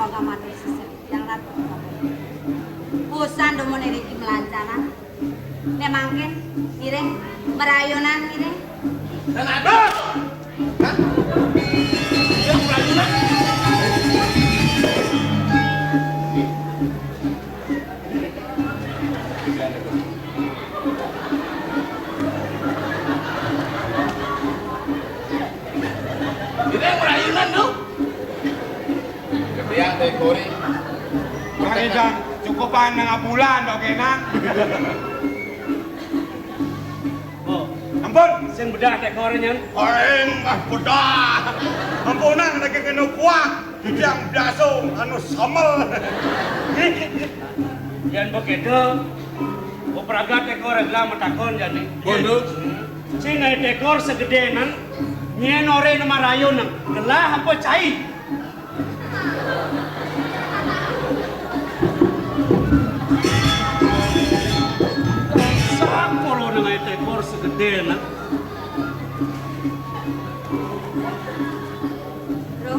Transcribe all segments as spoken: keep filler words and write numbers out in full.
Kamandu sisih yang ratu. Busan dumun iriki melancanan. Nek mangkin, ngiring, merayunan ngiring. Dan ada. Hah? Yang merayunan. Ini yang merayunan tuh. Gede ya, tekore. Makanya jangan cukupan dengan bulan, dok, enak. Oh, ampun, sing bedah tekore nyen. Aing ah bedah. Ampunan lagi kena kuah. Yang biasa anu samel. Yan begitu, oh, pragat tekore gelah matakon jani. Bondo. Sing ai tekor segede nan, nyen ore ne marayun, gelah apa cai? Sapa lo nang ai tekor segede nan? Bro,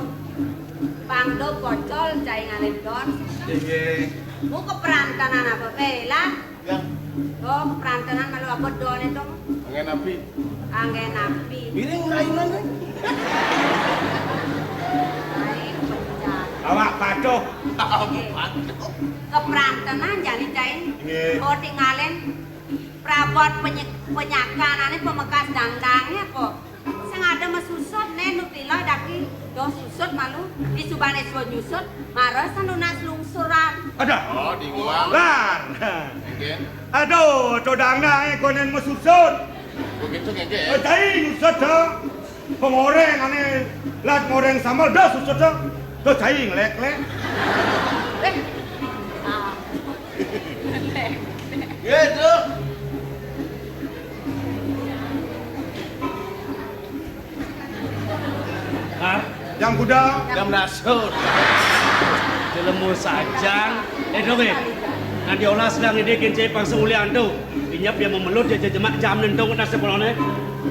pangdo pocol cai ngalih don. Inggih. Mu keperantanan apa, Bela? Ya. Oh, keperantanan malu abot done to. Anggen api. Anggen api. Miring rainan kan? Ai, pecah. Awak patuh. Awak patuh. Keperantanan jani cai. Nggih. Oh, tinggalin prabot penye-, penyakanane pemekas dangdange apa? Sing ada mesusut, ne nu tiloi daki. Doh susut malu, disubane suwun nyusut, mara sanunas lungsuran. Ada. Oh, di nguang. Lan. Mungkin. Aduh, to dangdange konen mesusut. Begitu ngege. Eh, cai nyusut, to. Pengoreng ane lat ngoreng sambal, doh susut, to. To cai ngelek-lek. Eh. Ah. Ngelek. Ya, itu. Hah? Jam kuda. Jam dasut. Jelemu sajang. Eh, dong, eh. Nanti olah sedang ini kincai pangsa uli antu. Inyap dia memelut dia jejemak jam nentong atas sekolahnya.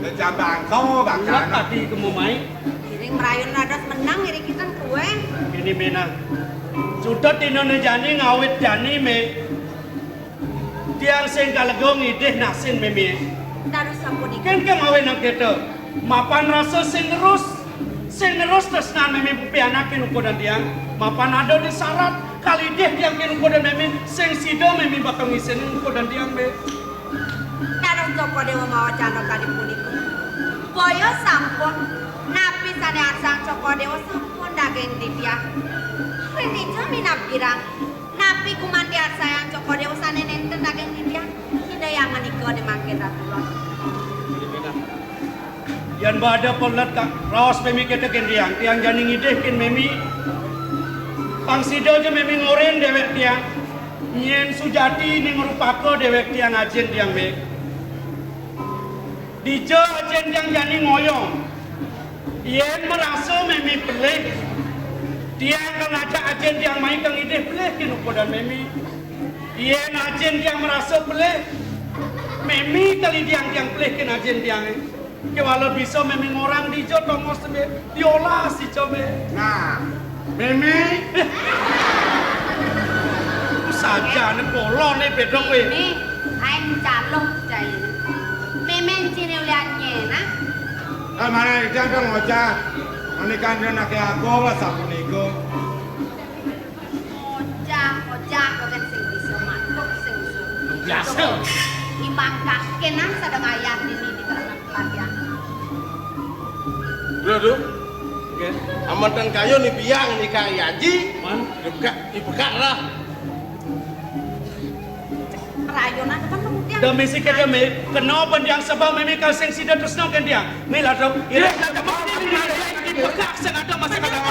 Ya, jam bangko, bangko. Ulat tadi kemu mai. Ini merayun radas menang, ini kita kue. Ini menang. Sudah tinone jani ngawit jani me. Tiang sing kalega ngidih nasin meme. Dados sapunika. Kengkeng awinang kita. Mapan rasa sing ngerus, sing ngerus tresnan meme pupi anakin ukudan tiang. Mapan ada di syarat, kalidih tiang kin ukudan meme, sing sida meme bakal ngisinin ukudan tiang, be. Dados Cokor Dewa mawa candra kadi punika. Boyo sampun, napi sane arsang Cokor Dewa sampun daging titiah. Rintijo minab girang. Napi gumanti arsayang Cokor Dewa sane nenten daging titiang? Ida yang menika de mangkin Ratu Lor. Yan bada pelet kak raos memi kita kin tiang, tiang jani ngidih kin memi. Pang sida ja memi ngoren dewek tiang. Nyen sujati ning rupaka dewek tiang ajin tiang me. Dija ajin tiang jani ngoyong. Yen merasa memi pelih, tiang kan ajak ajin tiang mai kang idih pelih kin ukudan memi. Yen ajin tiang merasa pelih, memi kali tiang tiang pelih kin ajin tiang. Kewala bisa memi ngorang dija tongos me diolah si jame. Nah, Meme. Sajane polone bedok kowe. Ini ae calon jaine. Meme encine ulian nyena. Eh, mana idang kang ngocah. Menikah dengan laki aku, wah, sapunika. Ngocah, ngocah, kok kan sing bisa matuk, sing bisa. Biasa. Imang kakenan sadang ayah dini di dalam pelatihan. Lho, Duk. Nggih. Aman teng kayu ni biang ni Kang Yaji. Man. Dibekak, dibekak lah. Rayonan kan kemudian. Demi sikit demi, kena bendiang sebab mimi kal sing sida tresno kendiang. Mila dong. Ini kita mesti dibekak sing ada masa kadang.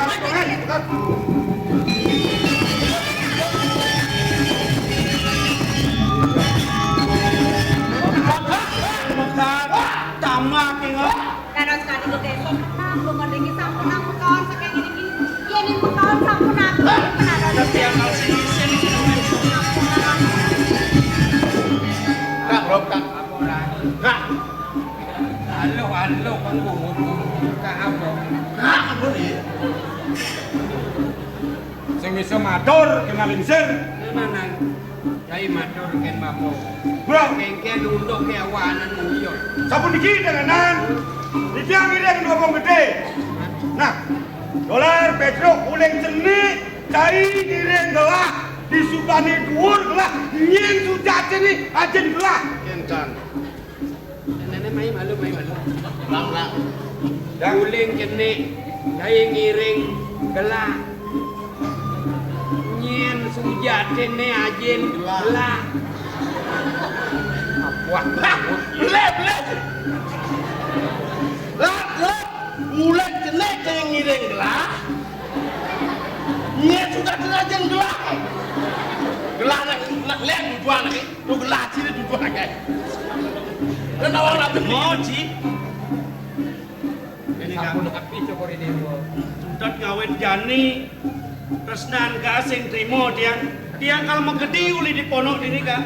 Tamak ingat. Dados kadi kok esuk menang, kok niki sampun aku kawan saking niki. Yen niku kawan sampun aku, menawi. Tapi yang mau sing isin. Kak, Rob, Kak. Kak. Halo, halo, Kak. Kak, apa? Kak, apa nih? Sing bisa matur kena lingsir. Tenanan. Cai matur kén bapa. Bro. Kéngkén unduk ké awanan uyut. Sapuniki tenanan. Titiang ngiring ngomong gedé. Nah, dolar Pétruk uling cenik, cai ngiring gelah, di subané duur gelah, nyén sujatiné ajin gelah. Kénten. Nenek mai malu, mai malu. Uling cenik, cai ngiring gelah. Nyén sujatiné ajin gelah. Gelah. Wah, belé, belé. Lah, lah. Uling cenik cai ngiring gelah. Nyén sujatiné ajin gelah. Gelah nak, nak lén tujuan lagi. Tuh gelah ciri tujuan lagi. Kan awak nak beli. Moji. Ini sampun kapi syukur ini, Bu. Sudat ngawit jani, tresnan ka sing trima tiang. Tiang kal magedi uli di pondok dini ka.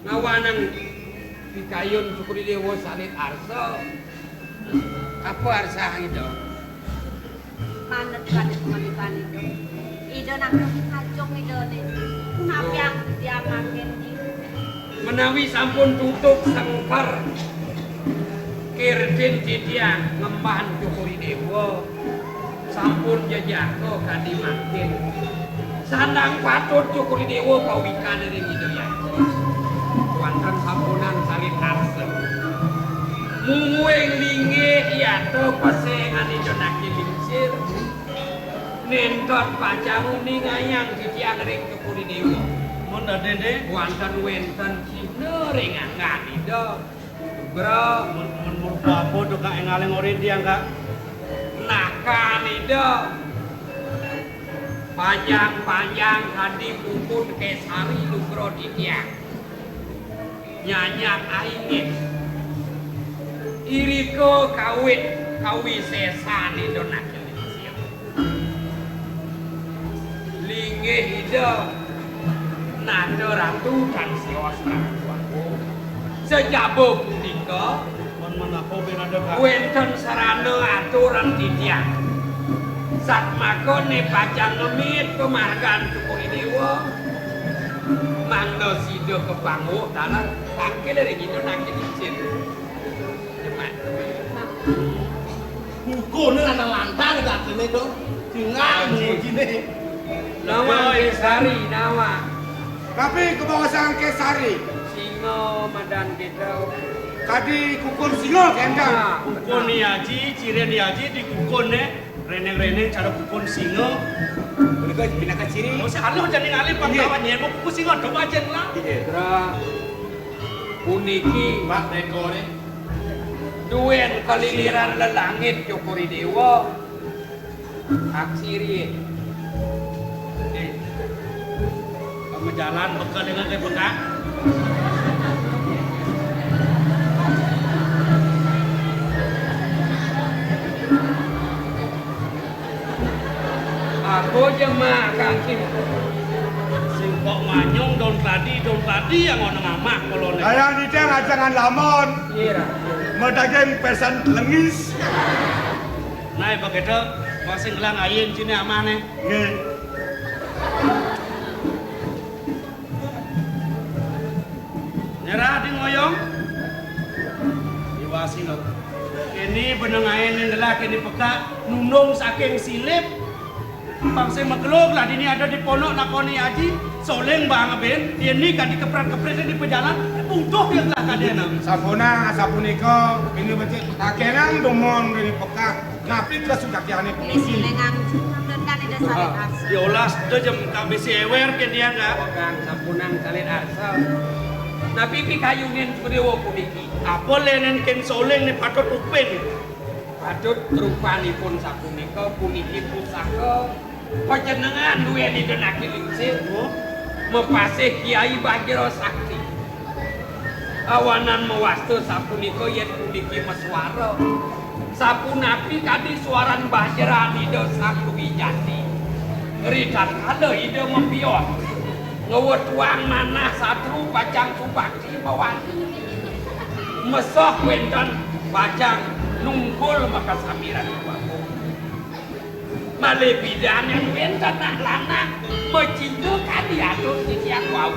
Ngawanang pikayun syukur ini, Bu, salit arsa. Apa arsa itu? Manut kadang pangandikané Ida. Ida nak kajong Idané. Punapiang titiang mangkin di. Menawi sampun tutup sengker kirtin titiang ngemban Cokor I Déwa, sampun jejaka kadi mangkin. Sandang patut Cokor I Déwa pawikan ring Ida Hyang. Wantah sampunang salin arsa. Mungguing linggih yata pesengan Ida Naki Lingsir. Nénten pacang uningayang titiang ring Cokor I Déwa. Mun dadi, Dék? Wantah wénten cihna ring anggan Ida. Bro. Mun, mun, mun apa to, Kak, énggaling orin tiang, Kak? Nakan Ida. Panjang-panjang kadi puput Késari nugra titiang. Nyanyat aingit. Irika kawit kawisésan Ida Naki Lingsir. Linggih Ida nata ratu tan sios ratu agung. Sajaba punika, wénten sarana aturan titiang. Satmaka né pacang ngemit pamargan Cokor I Déwa, mangda sida kapangguh taler tangkil ring Ida Naki Lingsir. Demak. Kukuné ana lantang dadiné to. Singa mujiné. Nawang Késari, nawang. Tapi kabaosang Késari. Singa madan kita. Kadi kukun singa kénten. Nah, kukun ni aji, cirin ni aji, di kukun né. Reneng-reneng cara kukun singa. Punika pinaka ciri. Anu jani ngalih pangkawan nyén, kukun singa, do ajén lah. Iya. Putra, puniki Pak Dekore. Duén kaliliran lelangit Cokor I Déwa. Aksiri. Oke. Kamu jalan bekel dengan kayak bekak. Aku jemak kaki. Sing kok manyung daun keladi, daun keladi yang ono ngamak kolone. Kaya nitih ajangan lamun. Iya, Ra. Medaging pesan lengis. Nah, begitu masih ngelang ayin sini amane. Nggih. Nyerah di ngoyong. Iwasi lo. Ini beneng ayin yang gelak ini peka nunung saking silip. Bangsa mekeluk lah dini ada di pondok nakoni aji, soling bang ben, ini kan dikepret-kepret di pejalan, butuh ya lah kadena. Sampuna sapunika ini becik takenang dumon dini peka, napi kesudakiane polisi. Ini silengan dan kan ada saling arsa. Diolas do jem tak bisi ewer ke dia enggak? Kang sampunang saling arsa. Napi pikayunin kudewa puniki. Apa lenen ken soling ni patut upin. Patut rupanipun sapunika, puniki pusaka pajenengan duweni denaki lingsir, mepasih Kiai Bajra Sakti. Awanan mewasta sapunika yen puniki maswara. Sapunapi kadi swaran Bajra Ida Sang Wijati. Ritatkala Ida mapion, ngewetuang manah satru pacang subakti mawali. Mesoh wénten pacang nungkul makasamiran iwakmu. Malih pidan yén wénten anak lanang macinta kadi atur titiang wau.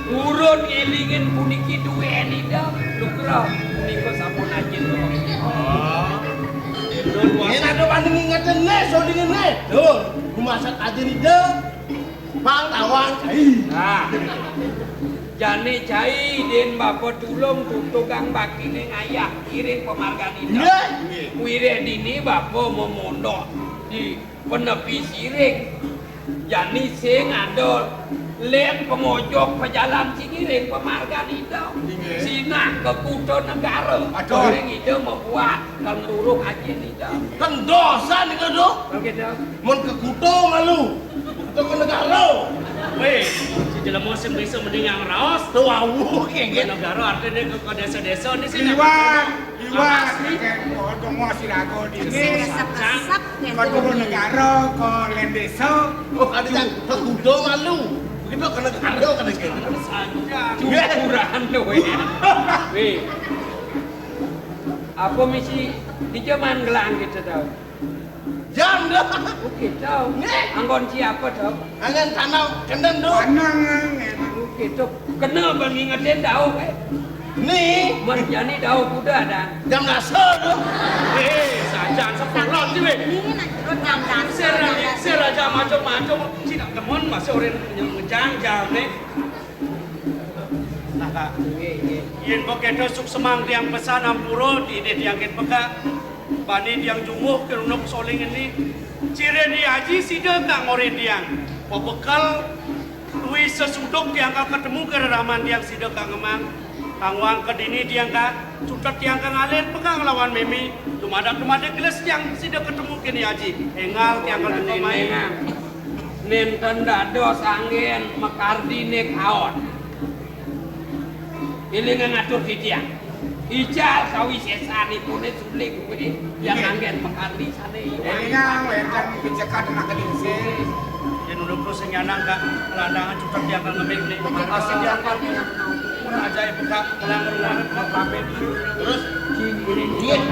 Purun ngélingin puniki duén Ida, nugrah punika sampun ajin. Oh. Yén ada wani ngingetin né, sodingin né. Tuh, rumasat ajin Ida. Pang tawang cai. Nah. Jani cai din bapa tulung tutugang bakti ning ayah iring pamargan Ida. Nggih. Wiréh dini bapa mamondok di panepi siring. Jani sing ada lén pamojok pajalan sing iring pamargan Ida. Nggih. Sinah ka Kuta Negara. Aduh. Ring Ida mabuat kang luruh ajin Ida. Kan dosa nika, Duh. Oké, Ida. Mun ka kuta malu, ka negara. Wéh, si jelema sing bisa mending yang raos. Tuh, wau, kéngkén. Ka negara artiné ka, ka désa-désa, né sing liwat, liwat, asli. Kén, oh, dongo siraga di. Sing resep-resep, kén. Ka negara, ka lén désa. Oh, ada yang ka kuta malu. Begitu ka negara, ka negara. Saja. Cukuran tuh, wéh. Wéh. Apa misi di zaman gelang kita tahu? Jam dah. Oké, tahu. Nih. Anggon siapa tahu? Anggon tanah kendeng, Duh. Panang, eh. Oké, tuh. Kena bang ngingetin tahu, eh. Nih. Mun jani tahu kuda ada. Jam dasar, Duh. Eh, sajan sepelon sih, wéh. Ini nak jam dasar. Sir, sir aja macam-macam. Cina temen masih orang yang ngejang jam nih. Nah, Kak. Nggih, nggih. Yén begitu suksemang tiang pesan ampura, tidih tiang kin pekak. Bani tiang jumuh ké Unduk Soling ini. Ciré Ni Aji sida kang ngorin tiang. Pebekel duwi sesuduk tiang kang ketemu ké reraman tiang sida kang ngemang. Kang wang kedini tiang kang cutet tiang kang alit pekak nglawan mémé. Dumadak-dumadak gelis tiang sida ketemu ké Ni Aji. Énggal tiang kang ketemu. Nénten dados anggén makardiné kaon. Élingang atur titiang. Ical sawisésanipuné suling kuwi yang anggén makardi sané iwang. Élingang wénten picekat anak kedinse. Yén udah terus nyanang, Kak, landangan cukup dia akan ngemil nih. Makasih dia akan. Ajaib, Kak, pulang ke rumah, Kak, pamit. Terus? Duit.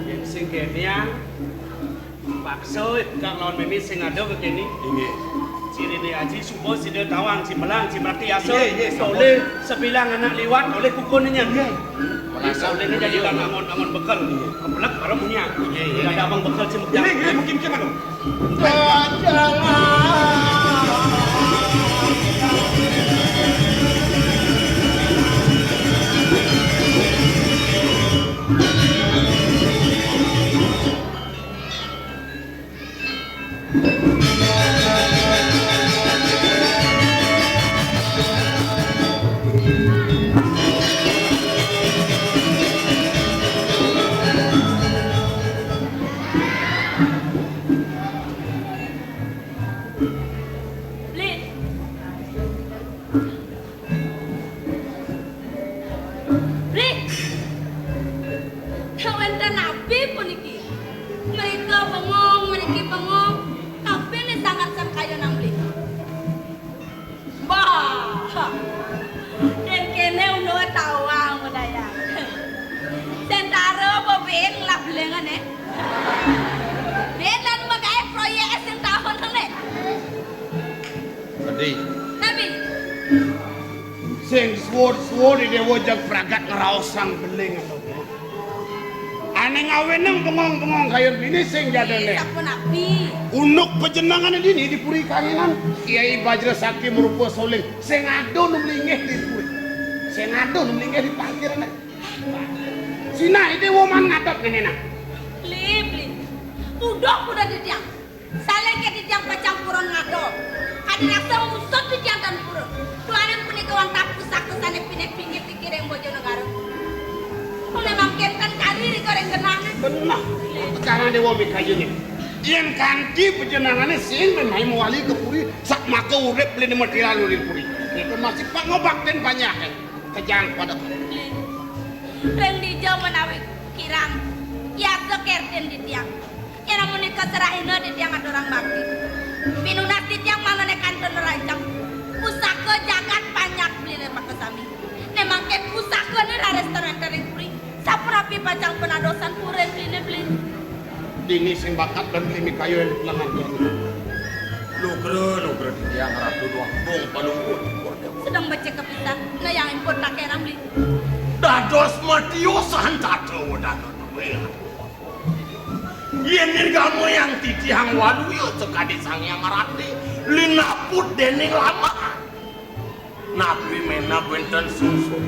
Yén sing kéné, paksa, Kak, lawan mémé sing ada ké kéné. Inggih. Ciriné aji suba sida tawang, cimelang, cimrati asa. Inggih, inggih, sampun. Oleh sebilang anak liwat, oleh kukunnya. Inggih. Oleh ini jadi angon-angon bekel. Inggih. Kepelek baru punya. Inggih, inggih. Tidak ada abang bekel, cimuk. Inggih, inggih, mungkin, mungkin, anu. Bli. Bli. Wénten napi puniki? Mrika bengong, mriki bengong. Napi né sanget sang kayunan, Bli? Bah. Yén kéné unduk tawang budaya. Sentara bebin lah belengan, eh. Dia lan magaé proyék sing tahun né. Tadi. Napi? Sing suud-suud Déwa jag pragat ngraosang beling. Ané ngawinang bengong-bengong kayun dini sing jadané. Sapunapi? Unduk pajenengané dini di Puri Kangenan, Kiai Bajra Sakti marupa soling sing ada nu mlinggih di puri. Sing ada nu mlinggih di parkirané. Sinah Déwa man ngadep ngéné nah. Bli, Bli. Uduh kuda titiang. Saling ké titiang pacang purun ngado. Kadi rasa ngusut titiang tan purun. Duaning punika wantah pusaka sané pinih-pinggit dikiring Bojonegara. Oleh mangkin tan kari rika ring genahné. Benah. Sekarang Déwa mikayuné. Yén kanti pajenengané sing menawi mawali ka puri, sak maka urip beliné mati lalu ring puri. Itu masih pangobaktin panyahan. Kejang pada. Ring dija menawi kirang. Yasa kertin titiang. Yén amunika serahina titiang aturang bakti. Pinunas titiang mangdané kantun rancak. Pusaka jagat panjak beliné maka sami. Bener aresta ring puri. Sapunapi pacang panadosan puri ring kliné, Beli? Dini sing bakat dan klimi kayu yang di pelengan jani. Lugra, lugra titiang Ratu Déwa Agung Palungguh. Sedeng becik kapisan, nah yang impun takéran, Beli. Dados matiosan tata wedana dué. Yén nirgamayang titiang waluya sakadi Sang Hyang Ratu, linaput déning lamaan. Napi ménab wénten sungsut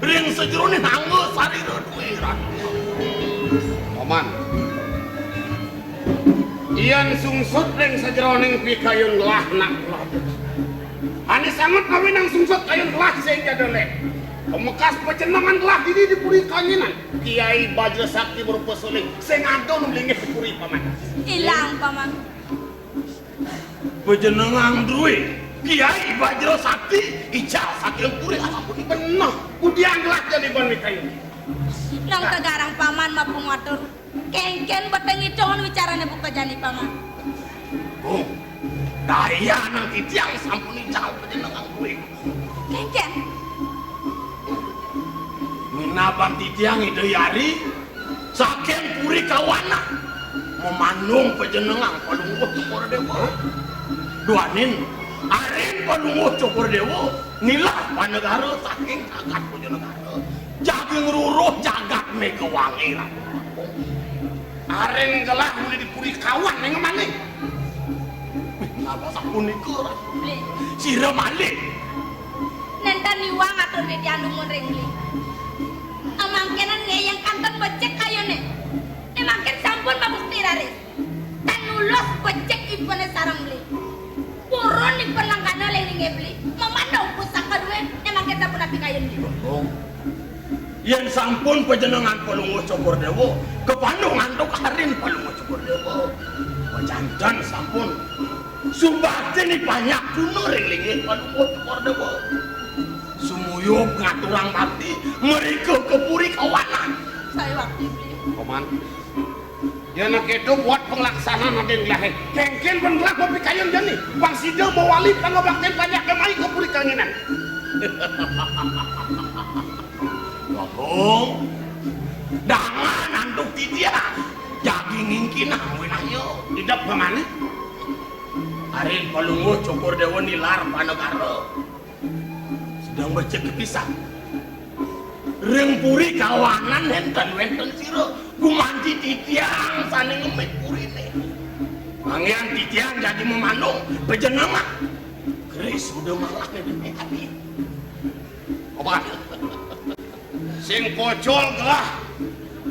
ring sajeroning angga sarira dué, Ratu. Paman. Yén sungsut ring sajeroning pikayun gelah nak gelah. Ané sanget ngawinang sungsut kayun gelah sing ja délé. Pamekas pajenengan gelah dini di puri Kanginan. Kiai Bajra Sakti marupa suling sing ada nu linggih di puri, Paman. Ilang, Paman. Pajenengan drué Kiai Bajra Sakti ical saking puri, asapunika. Beneh, kudiang gelah jani ban mikayun. Nang kagarang Paman mapungatur. Kénkén beteng idong wicarané buka jani, Paman. Oh, daya nang titiang sampun ical pajenengan drué. Kénkén. Minabang titiang Ida Hyari saking puri Kawanan, mamandung pajenengan Palungguh Cokor Déwa. Duaning arin Palungguh Cokor Déwa nilar panegara saking jagat Bojonegara. Jagi ngruruh jagat Megawangi, Ratu. Arin gelah muli di puri Kawan ning malih. Napa sapunika, Ratu? Beli. Sira malih. Nénten iwang atur titiang dumun ring Beli. Amangkénan ngéyang kanten becik kayuné. Né mangkin sampun mabukti raris. Tan nulus becik ibuné sareng Beli. Purun ipun langkana ling linggih Beli. Mamandung pusaka dué, né mangkin sapunapi kayun Beli. Yén sampun pajenengan Palungguh Cokor Déwa, kapandung antuk arin Palungguh Cokor Déwa. Pajanten sampun subakti nipanyakuna ring linggih Palungguh Cokor Déwa. Sumuyub ngaturang bakti mrika ka puri Kawanan. Saya wakti Beli. Paman. Yén kéto buat panglaksanaan adin gelahé. Kénkén ban gelah mapikayun jani. Pang sida mawali pangabaktin panjak mai ka puri Kanginan. Bagong, dangan antuk titiang. Jagi ngingkinang winaya. Idep pamané. Arin Palungguh Cokor Déwa nilar panegara. Sedeng becik kapisan. Ring puri Kawanan nénten wénten sira, gumanti titiang sané ngemit puriné. Manggihan titiang jagi mamandung pajenengan. Keris udah malah nih ati. Apa? Sing pocol gelah.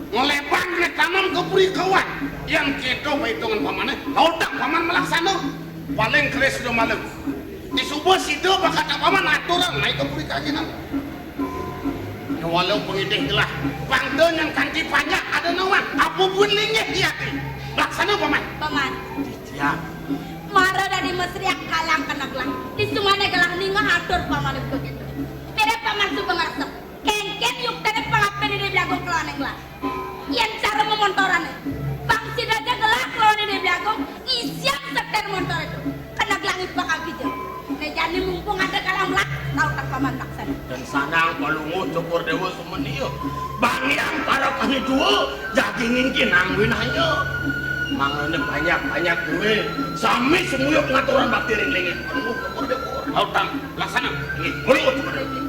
Nglebang né tanem ka puri Kawan. Yén kéto paitungan pamané, kautak paman malaksana. Paling keris sudah malam. Disuba sida bakal paman aturan naik ka puri Kanginan. Ya walau pengidih gelah. Pangda nyang kanti panjak ada nawan. Apa buin linggih di ati. Laksana paman. Paman. Titiang. Mara dadi mesriak kalang kena gelah. Di sumane gelah ninga atur pamané begitu. Mirip paman suba ngeresep. Kénkén yuktane pangapin Ida Beli Agung kelawan gelah. Yén cara memontorané, pang sida ja gelah kelawan Ida Beli Agung ngisiang setir montor itu. Kena gelah ngibak kaki ja. Né jani mumpung ada kalam lah, tau tak paman laksana. Dan sanang Palungguh Cokor Déwa sumenia. Bang Hyang para kami dua, jagi ngingkin angwin hanya. Mangane banyak-banyak duwe, sami sumuyup ngaturan bakti ring linggih Palungguh Cokor Déwa. Tau tak laksana. Nggih, Palungguh Cokor Déwa.